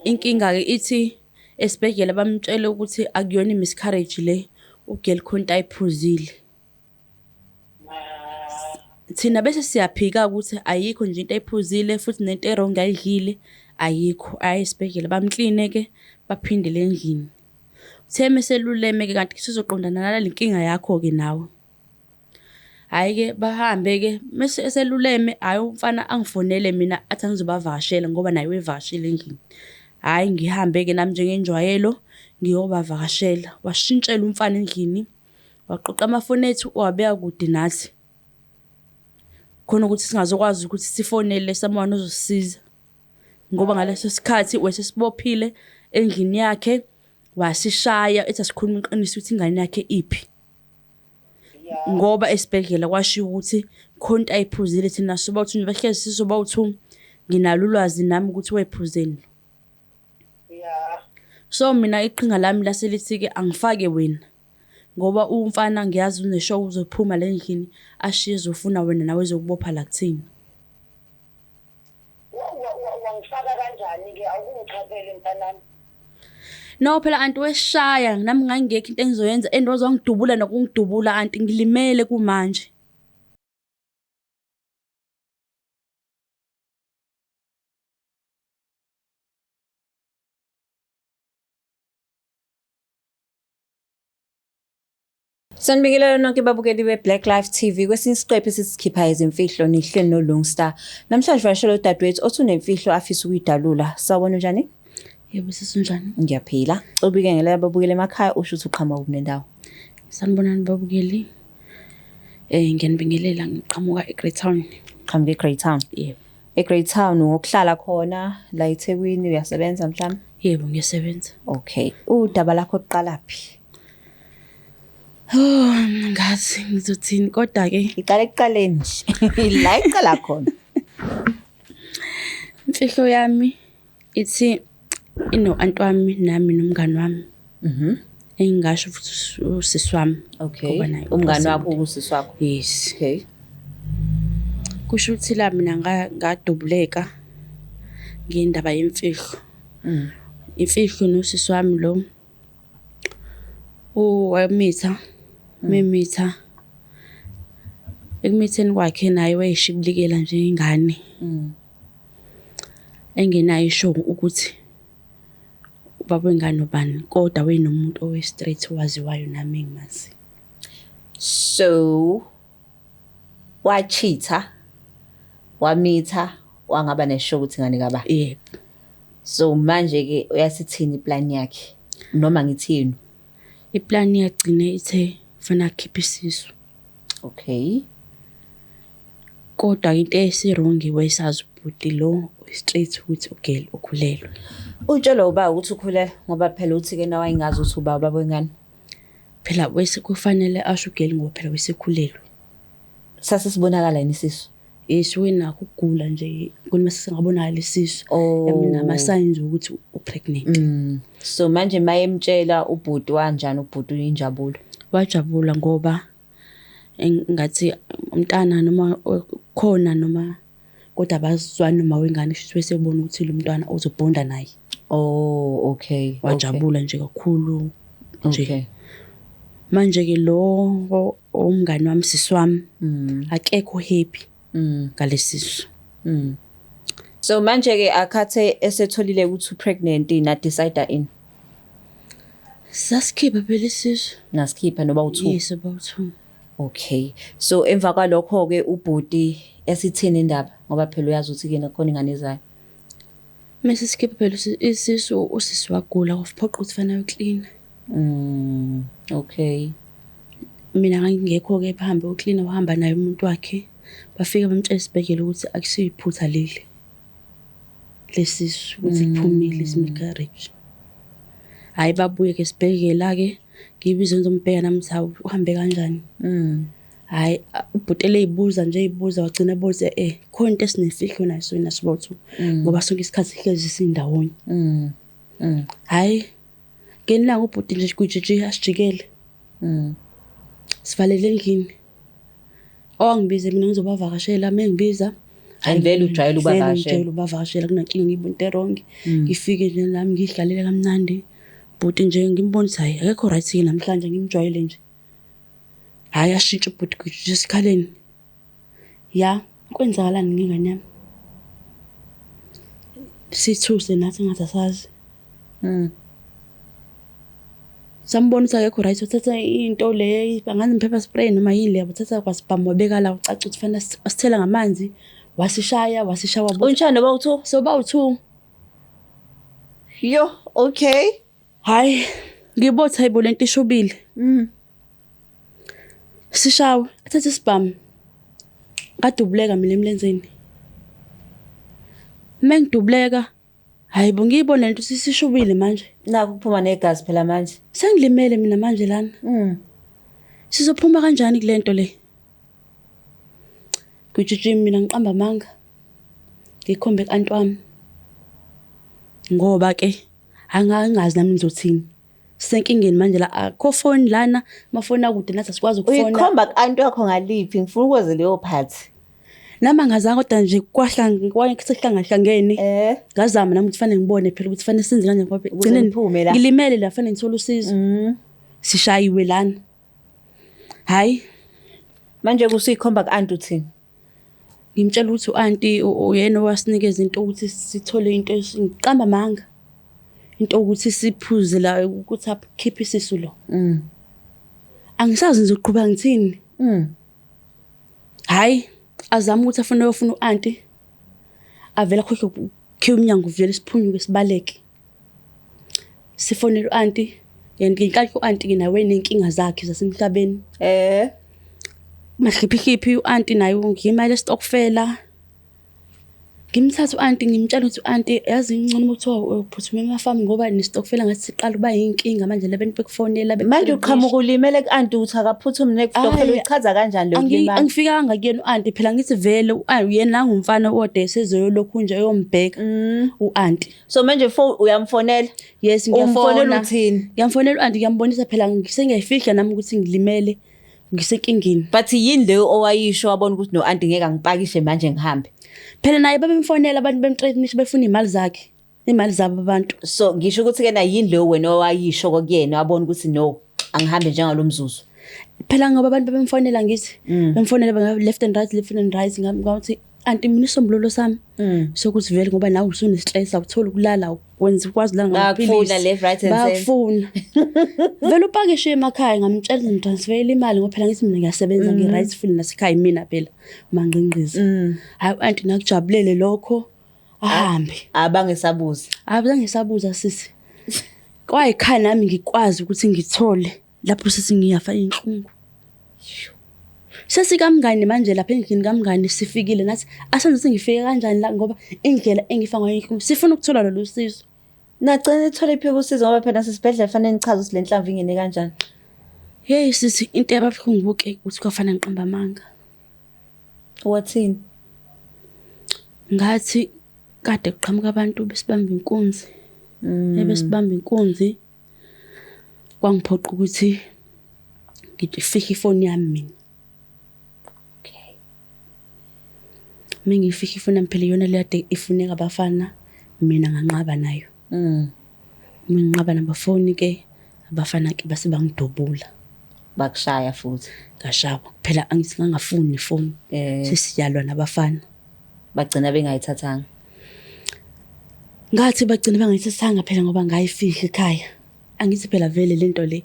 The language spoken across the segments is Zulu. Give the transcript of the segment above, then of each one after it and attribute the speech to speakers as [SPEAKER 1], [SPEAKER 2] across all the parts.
[SPEAKER 1] Inkinga-ke ithi esibhedlela bamtshele ukuthi akuyona i-miscarriage le, u-girl khona into ayiphuzile. Thina bese siyaphika-ke ukuthi ayikho nje into ayiphuzile futhi nento e-wrong ayidlile ayikho. Aye esibhedlela bamkline-ke, baphindele endlini. Uthe uma eseluleme-ke kanti sizoqondana nale nkinga yakho-ke nawe. Hhayi-ke bahambe-ke, mese eseluleme, hhayi umfana angifonele mina athi angizobavakashela ngoba naye wayevakashile endlini. Hhayi ngihambe-ke nami njengenjwayelo ngiyobavakashela. Washintshela umfana endlini, waqoqa amafoni ethu wawabeka kude nathi, khona ukuthi singazokwazi ukuthi sifonele someone ozosisiza, ngoba ngaleso sikhathi wayesesibophile endlini yakhe, wasishaya ethi asikhulume iqiniso ukuthi ingane yakhe iphi. Ngoba esibhedlela kwashiwo ukuthi khona into ayiphuzile thina sobawu-two nje bahlezi sisobawu-two, nginalo ulwazi nami ukuthi wayephuzeni. So mina iqhinga lami lase lithi-ke angifake wena ngoba umfana ngiyazi une-sure uzophuma la endlini ashiye ezofuna wena nawe ezokubopha la kuthina.
[SPEAKER 2] Wangifaka kanjani-ke awukungichazele mntanami?
[SPEAKER 1] No phela anti weshaya nami ngangingekho into engizoyenza and waze wangidubula nokungidubula anti ngilimele kumanje.
[SPEAKER 3] Sanibingelela nonke babukeli be-Black Life TV kwesinye isiqephu esisikhipha izimfihlo nihleli noLungstar. Namhlanje vashela udadewethu othi unemfihlo afisa ukuyidalula. Sawubona unjani?
[SPEAKER 1] Yebo sisi unjani?
[SPEAKER 3] Ngiyaphila. Ubike ngelela babukeli emakhaya usho ukuthi uqhamuka kuphi nendawo.
[SPEAKER 1] Sanibonani babukeli. Ngiyanibingelela ngiqhamuka eGreytown.
[SPEAKER 3] Qhamuka eGreytown.
[SPEAKER 1] Yebo.
[SPEAKER 3] EGreytown ngokuhlala khona la eThekwini uyasebenza mhlawumbe?
[SPEAKER 1] Yebo ngiyasebenza.
[SPEAKER 3] Okay. Udaba lakho luqalaphi?
[SPEAKER 1] Oh, ngazi ngizothini kodwa ke
[SPEAKER 3] Iqala ekuqaleni nje. La iqala khona.
[SPEAKER 1] Imfihlo yami ithi ino-anti wami nami nomngani wami. Engingasho futhi usisi wami.
[SPEAKER 3] Okay.
[SPEAKER 1] Ngoba naye
[SPEAKER 3] Umngani wakho
[SPEAKER 1] uqasile.
[SPEAKER 3] usisi wakho.
[SPEAKER 1] Yes.
[SPEAKER 3] Okay.
[SPEAKER 1] Kusho ukuthi la mina ngadubuleka ngendaba yemfihlo. Imfihlo nosisi wami lo wamitha, memitha. Ekumitheni kwakhe naye wayeshibilikela nje ingane. Engenayo isho ukuthi ubaba wengane ubani kodwa wayenomuntu owe-straight owaziwayo nami engimaziyo.
[SPEAKER 3] So wachitha wamitha wangaba nesho ukuthi ingane kabani.
[SPEAKER 1] Yebo.
[SPEAKER 3] So manje ke uyasithini iplan yakhe noma ngithini?
[SPEAKER 1] Iplani yagcine ithe kufanele akhiphe isisu.
[SPEAKER 3] Okay.
[SPEAKER 1] Kodwa into esi-wrong wayesazi ubhuti lo straight ukuthi u-girl ukhulelwe.
[SPEAKER 3] Utshelwa uba ukuthi ukhulelwe ngoba phela uthi ke nawe ayingazi ukuthi uba ubaba wengane.
[SPEAKER 1] Phela wese kufanele asho u-girl ngoba phela wesekhulelwe.
[SPEAKER 3] Sase sibonakala yini isisu?
[SPEAKER 1] Yes, wenakho ukugula nje kunoma singabonakala isisu.
[SPEAKER 3] Oh.
[SPEAKER 1] Nama signs ukuthi u-pregnant.
[SPEAKER 3] So manje mayemtshela ubhuti wanjani ubhuti uyinjabulo?
[SPEAKER 1] Wajabula ngoba engathi umntana noma khona noma kodwa abazwani noma wengane kusho ukuthi wesebona ukuthi lo mntwana uzobhonda naye.
[SPEAKER 3] Oh, okay.
[SPEAKER 1] Wajabula nje kakhulu nje.
[SPEAKER 3] Okay.
[SPEAKER 1] Manje ke lo umngani wami sisi wami akekho happy ngalesisu.
[SPEAKER 3] So manje ke akhathe esetholile ukuthi upregnant na decide in.
[SPEAKER 1] Sasikhipha phela isisu.
[SPEAKER 3] Nasikhipha noba u2.
[SPEAKER 1] Yes, about 2.
[SPEAKER 3] Okay. So emva kwalokho ke ubhuti esithini indaba ngoba phela uyazi ukuthi ke nakhona ingane ezayo.
[SPEAKER 1] Mase sikhipha phela isisu usisi wagula kwaphoqa ukuthi fanele ayoklina.
[SPEAKER 3] Okay.
[SPEAKER 1] Mina ngangingekho ke phambi uklina wahamba naye umuntu wakhe. Bafika bamtshela esibhedlela ukuthi akusiyo iphutha leli. Lesisu ukuthi kuphumile isi-miscarriage. Hayi babuye ke esibhedlela ke ngibize ngizombheka nami ukuthi hawu uhambe kanjani. Hhayi ubhuti eyibuza nje eyibuza wagcina ebuza khona into esinemfihlo nayo sona sibawu-two ngoba sonke isikhathi sihlezi sindawonye. Hhayi ngelinye ilanga ubhuti nje gwijeje asijikele. Sivalele endlini. Owangibiza mina ngizobavakashela mengibiza
[SPEAKER 3] And vele ujwayele
[SPEAKER 1] Vele
[SPEAKER 3] ubavakashela.
[SPEAKER 1] ngijwayele ubavakashela kunankinga ngibona into e-wrong. Ngifike nje nami ngidlalele kamnandi. Bhuti nje ngimbone ukuthi hayi akekho right-ke namhlanje ngimjwayele nje. Hhayi ashintshe ubhuti gwijithi esikhaleni. Ya, kwenzakalani ngengane yami? Sithuse nathi ngathi asazi. Sambona ukuthi akekho right wathatha into le angazi pepper spray noma yini le wathatha kwasibhamu wabeka la ucaca ukuthi fanele wasithela ngamanzi wasishaya wasishaya wabuthi.
[SPEAKER 3] Unjani noba u-two?
[SPEAKER 1] So bawu-two.
[SPEAKER 3] Yo, okay.
[SPEAKER 1] Hhayi, ngibotha hayibo lento ishubile. Sishawe, athathe isibhamu. Ngadubuleka mina emlenzeni. Uma ngidubuleka, hhayi bo ngiyibone lento ukuthi isishubile manje.
[SPEAKER 3] Nakho kuphuma negazi phela manje.
[SPEAKER 1] Sengilimele mina manje lana. Sizophuma kanjani kule nto le? Ngijijima mina ngiqamba amanga. Ngikhombe ku-anti wami. Ngoba ke angangazi nami ngizothini. Sisenkingeni manje la akukho foni lana, amafoni akude nathi asikwazi ukufona.
[SPEAKER 3] Uyikhomba ku-anti wakho ngaliphi? Ngifuna ukwazi leyo part.
[SPEAKER 1] Nami angazange kodwa nje kwahlangahlangene. Ngazama nami ukuthi fanele ngibone phela ukuthi fanele senze kanjani ngoba
[SPEAKER 3] Ukuze
[SPEAKER 1] ekugcineni
[SPEAKER 3] niphume la.
[SPEAKER 1] ngilimele la fanele ngithole usizo. Sishayiwe lana. Hhayi.
[SPEAKER 3] Manje kusuyikhomba ku-anti uthini?
[SPEAKER 1] Ngimtshela ukuthi u-anti uyena owasinikeza into ukuthi sithole into ngiqamba amanga. Into ukuthi siphuze la ukuthi akhiphe isisu lo. Angisazi ngizoqhubeka ngithini. Hhayi, azame ukuthi afune uyofuna u-anti. Avele akhohlwe ukukhiya umnyango vele siphunyuke sibaleke. Sifonele u-anti, and ngenhlanhla u-anti-ke naye wayeney'nkinga zakhe zasemhlabeni. Mahliphihliphi u-anti naye ngimali esitokufela. Ngimthathe u-anti ngimtshela ukuthi u-anti yazi ngcono uma kuthiwa uphuthuma emafamu ngoba nesitokufela ngathi siqala ukuba yinkinga manje la bantu bekufonela.
[SPEAKER 3] Manje uqhamuka ulimele ku-anti ukuthi akaphuthume nekutokufela uyichaza kanjani leyo kulimala?
[SPEAKER 1] Angifikanga kuyena u-anti phela ngithi vele uyena nangumfana odwa esezoyolokhu nje eyombheka u-anti.
[SPEAKER 3] So manje uyamfonela?
[SPEAKER 1] Yes,
[SPEAKER 3] Umfonela
[SPEAKER 1] ngiyafona.
[SPEAKER 3] uthini?
[SPEAKER 1] Ngiyamfonela u-anti ngiyambonisa phela sengiyayifihla nami ukuthi ngilimele ngisenkingeni.
[SPEAKER 3] But yini leyo owayisho wabona ukuthi no anti ngeke angipakishe manje ngihambe?
[SPEAKER 1] Phela naye babemfonela abantu bemthreatenisha befuna imali zakhe. Imali zabo abantu.
[SPEAKER 3] So ngisho ukuthi ke na yini leyo wena owayisho kokuyena wabona ukuthi no angihambe njengalo mzuzu.
[SPEAKER 1] Phela ngoba abantu babemfonela ngithi bemfonela ba left and right left and right ngathi anti mina isombululo sami sokuthi vele ngoba nawe usune stress awutholi ukulala wenza ukwazi la
[SPEAKER 3] Bayakufuna left, right and center.
[SPEAKER 1] Bayakufuna. Vele upakishe emakhaya ngamtshela ngimtransferele imali ngoba phela ngithi mina ngiyasebenza ngi-right full nasekhaya mina phela mangqingqiza. Hayi anti nakujabulele lokho ahambe.
[SPEAKER 3] Abangesabuzi.
[SPEAKER 1] Abangesabuza sisi. Kwayikhaya nami ngikwazi ukuthi ngithole lapho sisi ngiyafa inhlungu. Sesikamngani manje lapha endlini kamngani sifikile nathi asenze ukuthi ngifike kanjani la ngoba indlela engifa ngayo inhlungu sifuna ukuthola lolu sizo.
[SPEAKER 3] Nagcina nithole iphi usizo ngoba phela sisibhedlela fanele nichaze ukuthi le nhlamvu ingene kanjani.
[SPEAKER 1] Hey sisi into yababuhlungu ke ukuthi kwafana ngiqamba amanga.
[SPEAKER 3] Wathini?
[SPEAKER 1] Ngathi kade kuqhamuka abantu besibamba inkunzi. Ebesibamba inkunzi kwangiphoqa ukuthi ngifihle ifoni yami mina.
[SPEAKER 3] Okay.
[SPEAKER 1] Mengifihla ifoni yami phela iyona le kade ifuneka abafana mina nganqaba nayo. Mina nginqaba nabafoni ke abafana ke base bangidubula.
[SPEAKER 3] Bakushaya futhi.
[SPEAKER 1] Ngashawa phela angithi ngangafuni ifoni. Sesiyalwa nabafana.
[SPEAKER 3] Bagcina bengayithathanga.
[SPEAKER 1] Ngathi bagcina bengayithathanga phela ngoba ngayifihla ekhaya. Angithi phela vele lento le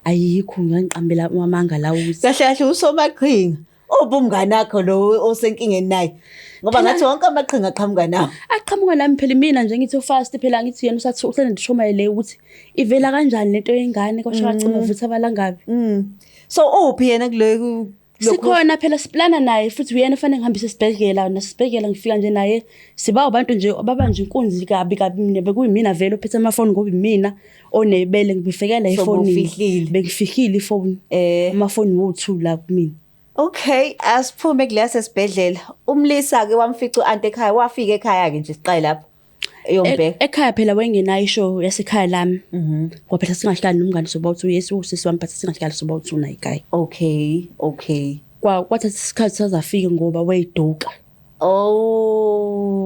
[SPEAKER 1] ayikho ngangiqambela amanga lawo ukuthi
[SPEAKER 3] Kahle kahle usomaqhinga. Uphi umngane wakho lo osenkingeni naye? Ngoba ngathi wonke amaqhinga aqhamuka nawo.
[SPEAKER 1] Aqhamuka nami phela mina nje ngithi fast phela ngithi yena usathi usenendishoma le ukuthi ivela kanjani lento yengane kwasho wacima vutha abalangabi.
[SPEAKER 3] So uphi yena kule
[SPEAKER 1] Sikhona phela siplana naye futhi uyena fanele ngihambise esibhedlela nasibhedlela ngifika nje naye siba abantu nje ababanje inkunzi kabi kabi mina bekuyimina vele ophethe amafoni ngoba imina onebele ngibifikela
[SPEAKER 3] So
[SPEAKER 1] efonini.
[SPEAKER 3] bowufihlile.
[SPEAKER 1] Bengifihlile ifoni. Amafoni wo2 la kumina.
[SPEAKER 3] Okay, asiphume kuleya sesibhedlela. Umlisa ke wamfica u-anti ekhaya, wafika ekhaya ke nje siqale lapho. Eyombheka.
[SPEAKER 1] Ekhaya phela wayengenayo ishow yasekhaya lami. Ngoba phela singahlali nomngane soba uthi yes usisi wami but singahlali soba uthi unayo ekhaya.
[SPEAKER 3] Okay, okay.
[SPEAKER 1] Kwathatha isikhathi sazafika ngoba wayeduka.
[SPEAKER 3] Oh.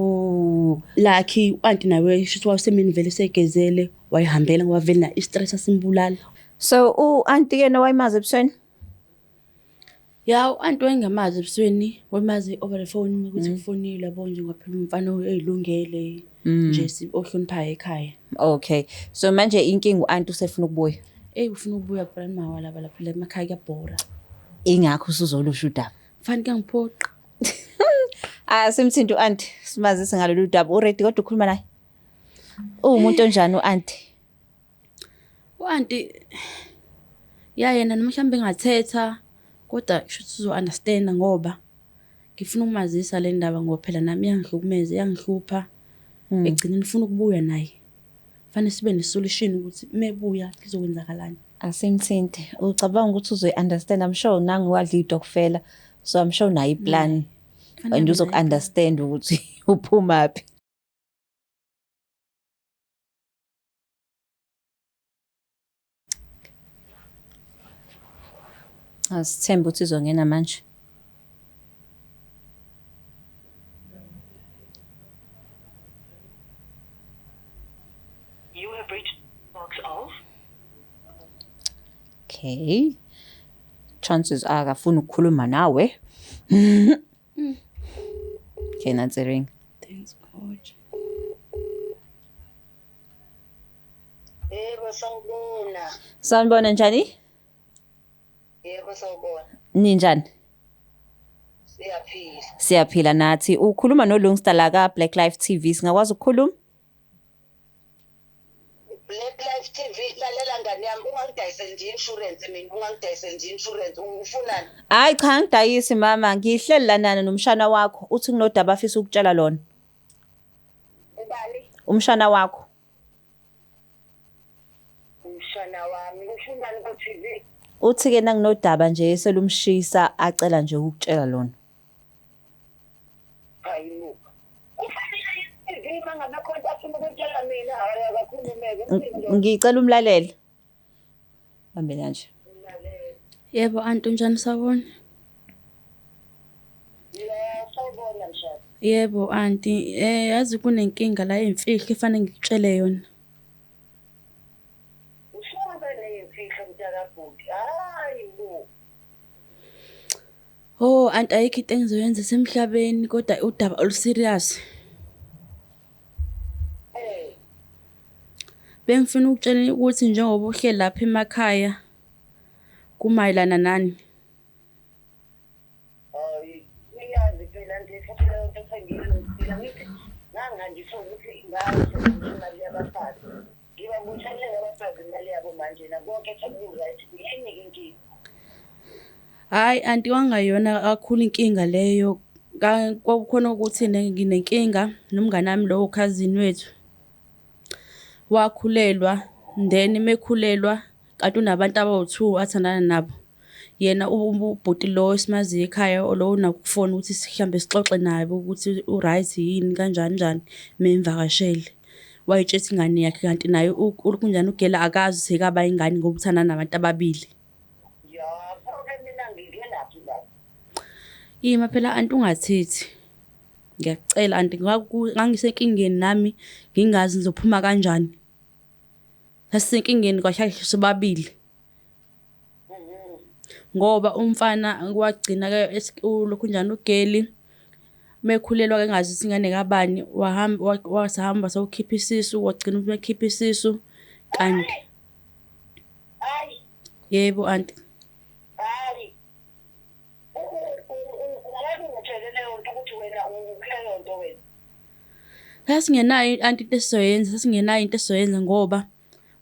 [SPEAKER 1] Like u-anti nawe shuthi wasemini vele segezele wayihambela ngoba vele na i-stress asimbulala.
[SPEAKER 3] So u-anti yena wayemazi ebusweni?
[SPEAKER 1] Ya u-anti wayengamazi ebusweni, wayemazi over the phone ukuthi kufonile yabo nje ngoba phela umfana oyilungele nje ohloniphayo ekhaya.
[SPEAKER 3] Okay. So manje inkinga u-anti usefuna ukubuya.
[SPEAKER 1] Eyi ufuna ukubuya phela mawala bala phela emakhaya kuyabhora.
[SPEAKER 3] Ingakho usuzolusha udaba.
[SPEAKER 1] Mfana kuyangiphoqa.
[SPEAKER 3] Ah simthinte u-anti simazise ngalolu daba. U-ready kodwa ukukhuluma naye? Uwumuntu onjani u-anti?
[SPEAKER 1] U-anti ya yena noma mhlawumbe engathetha kodwa kushuthi uzo-understand-a ngoba ngifuna ukumazisa le ndaba ngoba phela nami iyangihlukumeza, iyangihlupha. Ekugcineni ufuna ukubuya naye. Fanele sibe ne-solution ukuthi uma ebuya kuzokwenzakalani.
[SPEAKER 3] Asimthinte. Ucabanga ukuthi uzoyi-understand? I'm sure nangu wadla itokfela. So I'm sure unayo i-plan.
[SPEAKER 1] Kufanele
[SPEAKER 3] And
[SPEAKER 1] abe nayo
[SPEAKER 3] uzoku-understand ukuthi uphumaphi. Asithembe ukuthi izongena manje.
[SPEAKER 2] You have reached box of
[SPEAKER 3] Okay. Chances are akafuni ukukhuluma nawe. Okay, nansi ring.
[SPEAKER 1] Thanks God.
[SPEAKER 2] Yebo sawubona.
[SPEAKER 3] Sanibona njani?
[SPEAKER 2] Yebo sawubona.
[SPEAKER 3] Ninjani?
[SPEAKER 2] Siyaphila.
[SPEAKER 3] Siyaphila nathi. Ukhuluma noLungsta la ka Black Life TV. Singakwazi ukukhuluma?
[SPEAKER 2] Black Life TV lalela ngane yami ungangidayiseli nje insurance mina ungangidayiseli nje insurance ufunani?
[SPEAKER 3] Hayi cha ngidayisi mama, ngihleli lana nomshana wakho. Uthi kunodaba afisa ukutshela lona.
[SPEAKER 2] Ubani?
[SPEAKER 3] Umshana wakho.
[SPEAKER 2] Umshana wami ufunani ku TV?
[SPEAKER 3] Uthi ke nanginodaba nje selumshisa acela nje ukutshela lona.
[SPEAKER 2] Hayi bo. Kufanele i-TV mangabe khona afuna ukutshela mina hayi akakhulumeke.
[SPEAKER 3] Ngicela umlalele. Bambe kanje.
[SPEAKER 1] Yebo anti unjani sawubona?
[SPEAKER 2] Yeah, sawubona mshana.
[SPEAKER 1] Yebo anti, yazi kunenkinga la eyimfihlo efanele ngikutshele yona.
[SPEAKER 2] Usuke neyimfihlo mntakabhuti. Hayi bo.
[SPEAKER 1] Oh anti ayikho into engizoyenza semhlabeni kodwa udaba olu-serious.
[SPEAKER 2] Eh,
[SPEAKER 1] Bengifuna ukutshela ukuthi njengoba uhleli lapha emakhaya kumayelana nani?
[SPEAKER 2] hayi uyazi phela nje futhi leyo nto sengiyilungisile ngithi ngangihandiswa ukuthi ngayisebenzisa imali yabafazi. Ngibabuthelele abafazi imali yabo manje na konke seku-right yini-ke inkinga?
[SPEAKER 1] Hhayi anti kwangayona kakhulu inkinga leyo. Kwakukhona ukuthi nginenkinga nomngani wami lo ukhazini wethu. Wakhulelwa, then mekhulelwa kanti unabantu abawu-two athandana nabo. Yena ubhuti lo esimaziyo ekhaya lo onakufona ukuthi sihambe sixoxe naye ukuthi u-right yini kanjani njani memvakashele. Way'tshela ukuthi ingane yakhe kanti naye kunjani ugela akazi sekaba ingane ngoba uthandana nabantu ababili.
[SPEAKER 2] Ya, pho-ke mina ngingenaphi lapho?
[SPEAKER 1] Ima phela anti ungathethi. Ngiyakucela anti ngangisenkingeni nami ngingazi ngizophuma kanjani. Sasisenkingeni kahle kahle sobabili. Ngoba umfana wagcina-ke ulokhunjani ugeli mekhulelwa-ke engazi ukuthi ingane kabani wahamba wasahamba sayokhipha isisu wagcina umekhipha isisu kanti
[SPEAKER 2] Hayi,
[SPEAKER 1] yebo anti.
[SPEAKER 2] hayi. Ungeke ungitshele leyo nto ukuthi wena ukuleyo nto wena.
[SPEAKER 1] Sasingenayo anti into esizoyenza, sasingenayo into esizoyenza ngoba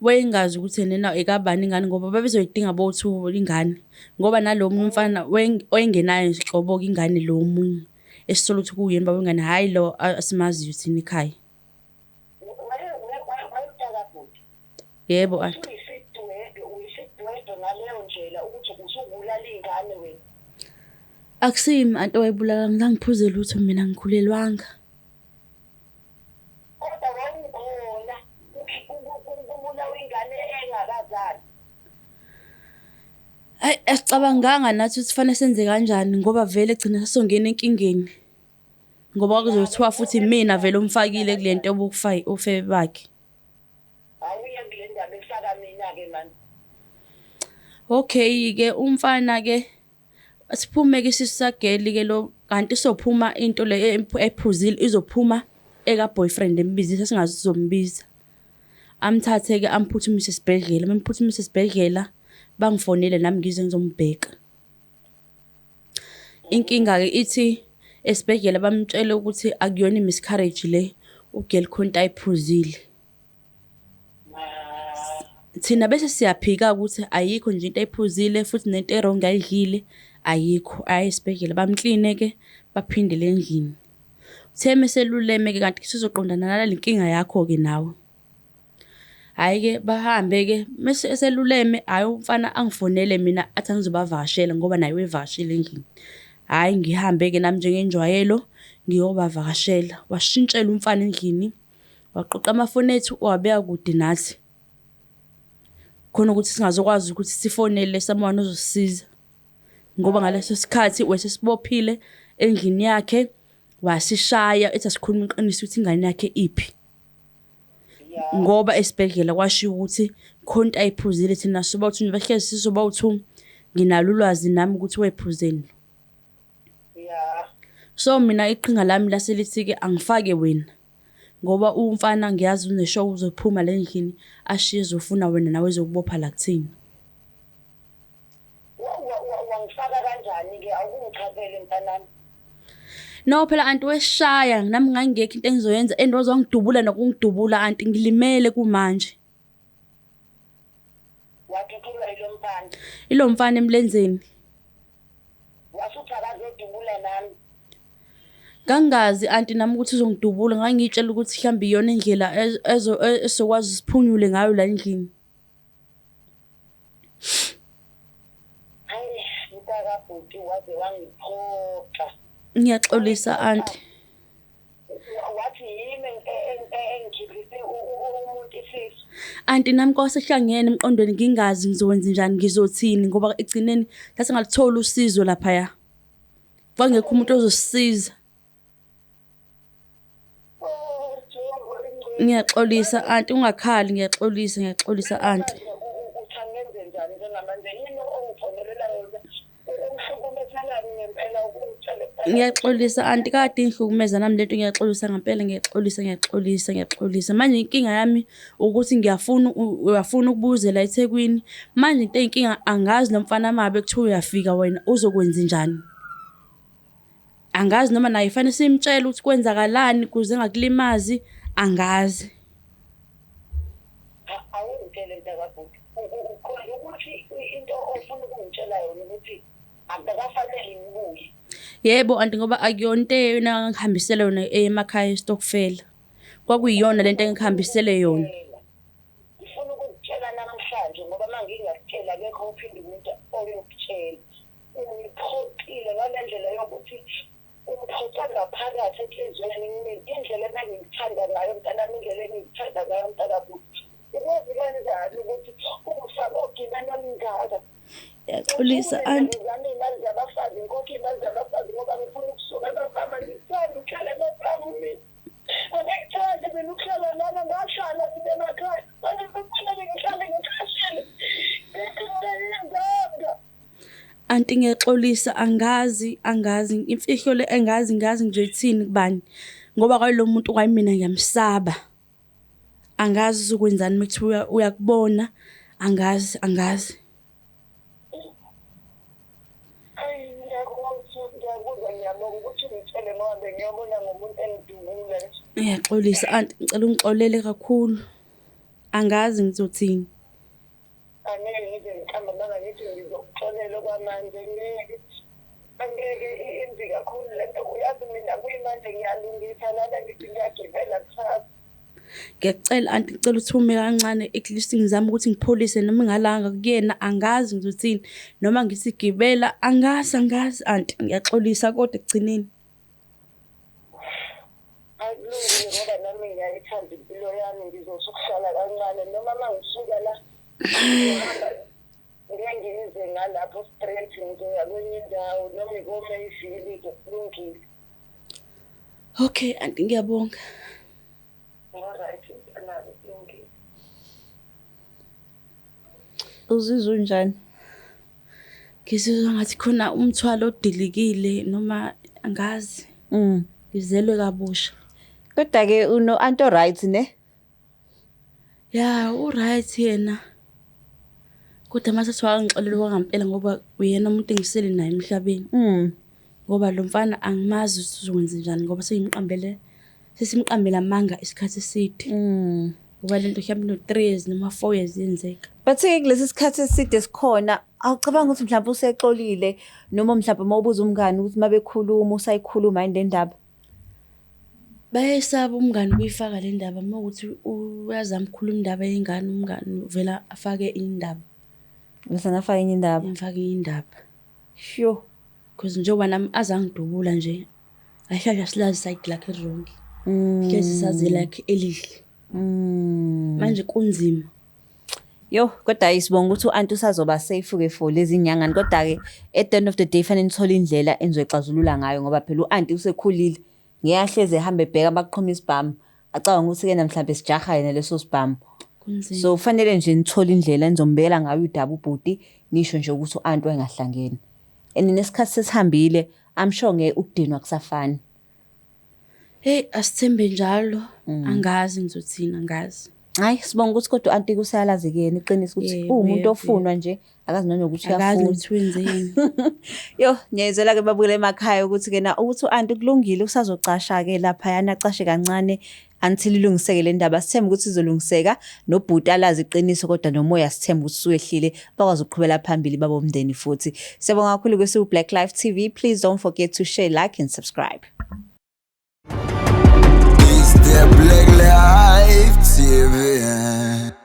[SPEAKER 1] wayengazi ukuthi enena ekabani ingane ngoba babezoyidinga bowu-two ingane. Ngoba nalo omunye umfana wayengenayo nhlobo-ke ingane lo omunye esisola ukuthi kuwuyena ubaba wengane, hhayi lo asimaziyo thina ekhaya.
[SPEAKER 2] Wemntakabhuti.
[SPEAKER 1] Yebo anti.
[SPEAKER 2] Uyisidwedwe, uyisidwedwe ngaleyo ndlela ukuthi usubulala iy'ngane wena.
[SPEAKER 1] Akusimi anti owayebulala, ngangiphuze lutho mina ngikhulelwanga.
[SPEAKER 2] Kodwa wawukhona kubulawa ingane engakazali.
[SPEAKER 1] Hhayi asicabanganga nathi ukuthi kufanele senze kanjani ngoba vele gcina sesongena enkingeni. Ngoba kuzothiwa futhi mina vele umfakile kule nto yobufayi ufebe bakhe.
[SPEAKER 2] Awuye kule ndaba efaka mina-ke mani.
[SPEAKER 1] Okay-ke umfana-ke siphume-ke isisu sageli-ke lo kanti sophuma into le ephuzile izophuma eka-boyfriend embizile singazi sizombiza. Amthathe-ke amphuthumise esibhedlela, bemphuthumise esibhedlela bangifonele nami ngize ngizombheka. Inkinga-ke ithi esibhedlela bamtshele ukuthi akuyona i-miscarriage le, u-girl khona into ayiphuzile. Thina bese siyaphika ukuthi ayikho nje into ayiphuzile futhi nento e-wrong ayidlile ayikho. Aye esibhedlela bamkline-ke baphindele endlini. Uthe meseluleme-ke kanti sizoqondana nale nkinga yakho-ke nawe. Hhayi-ke bahambe-ke mese eseluleme, hhayi umfana angifonele mina athi angizobavakashela ngoba naye wayevakashile endlini. Hhayi ngihambe-ke nami njengenjwayelo ngiyobavakashela. Washintshela umfana endlini, waqoqa amafoni ethu wabeka kude nathi. Khona ukuthi singazokwazi ukuthi sifonele someone ozosisiza. Ngoba ngaleso sikhathi wayesesibophile endlini yakhe, wasishaya ethi asikhulume iqiniso ukuthi ingane yakhe iphi. Ngoba esibhedlela kwashiwo ukuthi khona into ayiphuzile thina sobawu-two bahlezi sisobawu-two nginalo ulwazi nami ukuthi wephuzeni. So mina iqhinga lami lase lithi-ke angifake wena ngoba umfana ngiyazi uneshow uzophuma la endlini ashiye ezofuna wena nawe ezokubopha la kuthina.
[SPEAKER 2] Wangifaka kanjani-ke awukungichazele mntanami?
[SPEAKER 1] No phela anti weshaya nami ngangingekho into engizoyenza and wazongidubula nokungidubula anti ngilimele kumanje.
[SPEAKER 2] Wadutshulwa yilo mfana.
[SPEAKER 1] Ilo mfana emlenzeni.
[SPEAKER 2] Wasuthi akazodubula nami.
[SPEAKER 1] Ngangingazi anti nami ukuthi uzongidubula ngangiyitshela ukuthi mhlawumbe iyona indlela esizokwazi siphunyule ngayo la endlini.
[SPEAKER 2] Hayi mntakabhuti waze wangiphoxa.
[SPEAKER 1] Ngiyaxolisa anti.
[SPEAKER 2] Wathi yimi engikhiphise umuntu isisu.
[SPEAKER 1] Anti nami kwasehlangene emqondweni ngingazi ngizokwenza njani ngizothini ngoba ekugcineni sase ngaluthola usizo laphaya. Kwangekho umuntu ozosisiza. Ngiyaxolisa anti ungakhali ngiyaxolisa ngiyaxolisa anti.
[SPEAKER 2] Uthi angenze njani njengamanje yini ongifonelela yona ungihlukumezelani ngempela ukungitshela
[SPEAKER 1] Ngiyaxolisa anti kade ingihlukumeza nami lento ngiyaxolisa ngempela ngiyaxolisa ngiyaxolisa ngiyaxolisa. Manje inkinga yami ukuthi ngiyafuna uyafuna ukubuzela eThekwini. Manje into eyinkinga angazi lo mfana mabe kuthiwa uyafika wena uzokwenza njani. Angazi noma naye fanele simtshele ukuthi kwenzakalani ukuze engakulimazi angazi.
[SPEAKER 2] Awungitshele mntakabhuti ukhona ukuthi into ofuna ukungitshela yona ukuthi akukafanele ngibuye.
[SPEAKER 1] Yebo anti ngoba akuyona into eyona engihambisele yona emakhaya estokfela. Kwakuyiyona lento engihambisele yona.
[SPEAKER 2] Ngifuna ukukutshela namhlanje ngoba uma ngingakutshela akekho ophinde umuntu oyokutshela. Ungiphoxile ngale ndlela yokuthi ungiphoxa ngaphakathi enhliziyweni indlela ebengikuthanda ngayo mntanami, indlela engikuthanda ngayo mntakabhuti. Ukwazi kanjani ukuthi ungifake ogibeni olungaka?
[SPEAKER 1] Ngiyaxolisa anti.
[SPEAKER 2] Ngizame iy'mali zabafazi, ngikhokhe iy'mali zabafazi ngoba ngifuna ukusuka emafama, angikuthandi ukuhlala emafama mina. Angikuthandi mina ukuhlala lana, ngahlala mina emakhaya. Manje sekufanele ngihlale ngikhashile. Ngiyinzonda.
[SPEAKER 1] Anti ngiyaxolisa angazi angazi imfihlo le engazi ngazi ngizoyithini kubani ngoba kwalo muntu kwayimina ngiyamsaba. Angazi uzokwenzani uma kuthiwa uyakubona angazi angazi.
[SPEAKER 2] Ayi ngiyakuzwa ngiyakuzwa ngiyabonga ukuthi ungitshele ngoba bengiyobona ngomuntu engidubula nje.
[SPEAKER 1] Ngiyaxolisa anti ngicela ungixolele kakhulu. Angazi ngizothini.
[SPEAKER 2] Angeke ngize ngiqambe amanga ngithi ngizokuxolela okwamanje ngeke. Angeke imbi kakhulu lento uyazi mina kuyimanje ngiyalungisa lana ngithi ngiyagibela kusasa.
[SPEAKER 1] Ngiyacela anti ngicela uthume kancane at least ngizame ukuthi ngipholise noma ngalanga kuyena angazi ngizothini noma ngithi gibela angazi angazi anti ngiyaxolisa kodwa ekugcineni.
[SPEAKER 2] Akulungile ngoba nami ngiyayithanda impilo yami ngizothi ukuhlala kancane noma uma ngisuka la ngizohamba ngeke ngize ngalapho straight ngizoya kwenye indawo noma ikome ivili kulungile.
[SPEAKER 1] Okay, anti ngiyabonga.
[SPEAKER 2] Alright, mntanami, kulungile.
[SPEAKER 3] Uzizwa unjani?
[SPEAKER 1] Ngizizwa ngathi khona umthwalo odilikile noma angazi. Ngizelwe kabusha.
[SPEAKER 3] Kodwa-ke uno-anti o-right ne?
[SPEAKER 1] Ya, u-right yena. Kodwa mase kuthiwa angixolele okwangampela ngoba uyena umuntu engisele naye emhlabeni. Ngoba lo mfana angimazi ukuthi uzokwenzenjani ngoba sengimqambele sesimqambele amanga isikhathi eside. Ngoba lento mhlawumbe ino-3 years noma 4 years yenzeka.
[SPEAKER 3] But-ke kulesi sikhathi eside esikhona, awucabangi ukuthi mhlawumbe usexolile noma mhlawumbe uma ubuza umngani ukuthi uma bekhuluma usayikhuluma yini le ndaba?
[SPEAKER 1] Bayesaba umngani ukuyifaka le ndaba uma kuwukuthi uyazama ukukhuluma indaba yengane umngani uvela afake indaba.
[SPEAKER 3] Bese afake enye indaba.
[SPEAKER 1] Ngifake indaba.
[SPEAKER 3] Sho.
[SPEAKER 1] Because njengoba nami azangidubula nje, kahle kahle asilazi isayidi lakhe eli-wrong. Hlezi sazi elakhe elihle. Manje kunzima.
[SPEAKER 3] Yo, kodwa sibonga ukuthi u-anti usazoba safe-ke for lezi nyangani. Kodwa-ke at the end of the day fanele nithole indlela enizoyixazulula ngayo ngoba phela u-anti usekhulile. Ngeke ahlezi ehamba ebheka baqhuma isibhamu. Acabanga ukuthi kena mhlambe sijaha yena leso sibhamu.
[SPEAKER 1] Kunzima.
[SPEAKER 3] So kufanele nje nithole indlela enizombekela ngayo udaba ubhuti nisho nje ukuthi u-anti wayengahlangene. And nesikhathi sesihambile, I'm sure ngeke ukudinwa kusafani.
[SPEAKER 1] Hey, asithembe njalo. Angazi ngizothini, angazi.
[SPEAKER 3] Hayi, sibonga ukuthi kodwa u-anti usayalazi kuyena iqiniso ukuthi uwumuntu ofunwa nje, akazi nanokuthi
[SPEAKER 1] Akazi
[SPEAKER 3] uyafuna.
[SPEAKER 1] ukuthi wenzeni.
[SPEAKER 3] Yo, ngiyayizwela ke babukele emakhaya ukuthi ke na ukuthi u-anti kulungile usazocasha ke laphayana acashe kancane until ilungiseke le ndaba. Sithemba ukuthi izolungiseka nobhuti alazi iqiniso kodwa nomoya sithemba ukuthi usuwehlile bakwazi ukuqhubela phambili babomndeni futhi. Siyabonga kakhulu kwesiwu Black Life TV. Please don't forget to share, like and subscribe.
[SPEAKER 4] It's the Black Life TV.